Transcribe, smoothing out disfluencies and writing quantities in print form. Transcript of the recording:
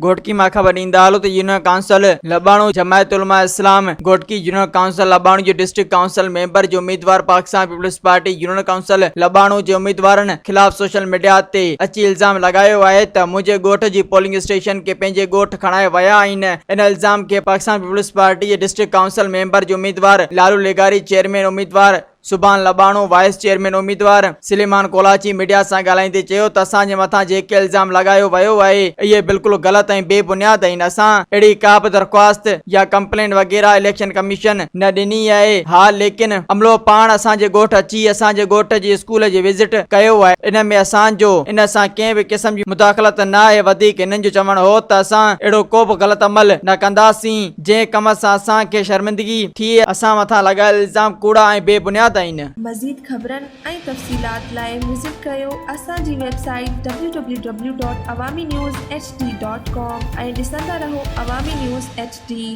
گهوٽڪي مان خبر ڏيندا هلو ته يونين ڪائونسل لٻاڻو جماعت علماء اسلام گهوٽڪي يونين ڪائونسل لٻاڻو جي ڊسٽرڪٽ ڪائونسل ميمبر جي اميدوار Pakistan peoples party union council Labano جي اميدوارن خلاف سوشل ميڊيا تي اچي الزام لڳايو آهي ته منهنجي ڳوٺ جي پولنگ اسٽيشن کي پنهنجي ڳوٺ کڻائي ويا آهن ان الزام کي پاڪستان پيپلز پارٽي جي ڊسٽرڪٽ ڪائونسل ميمبر جي اميدوار لالو لغاري چيئرمين اميدوار سبحان لٻاڻو، وائيس چيئرمين اميدوار سليمان ڪولاچي ميڊيا سان ڳالهائيندي چيو ته اسان جي مٿان جيڪي الزام لڳايو ويو آهي اهي بلڪل غلط ۽ بي بنياد آهن اسان اهڙي ڪا به درخواست يا ڪمپلين وغيره اليڪشن ڪميشن نه ڏني آهي ها ليڪن عملو پاڻ اسان جي ڳوٺ اچي اسان جي ڳوٺ جي اسڪول جي وزٽ ڪيو آهي ان ۾ اسان جو ان سان ڪنهن به قسم جي مداخلت نه آهي وڌيڪ هنن جو چوڻ هو ته اسان اهڙو ڪو به غلط عمل نه ڪنداسين جنهن ڪم سان اسان کي شرمندگي ٿئي، اسان مٿان لڳايل الزام ڪوڙا ۽ بي بنياد آهن. مزيد خبرن ۽ تفصيلات لاء وزٽ ڪريو اسان جي website W W W dot Awami news H D dot com ۽ ڏسندا رهو عوامي نيوز ايڇ ڊي.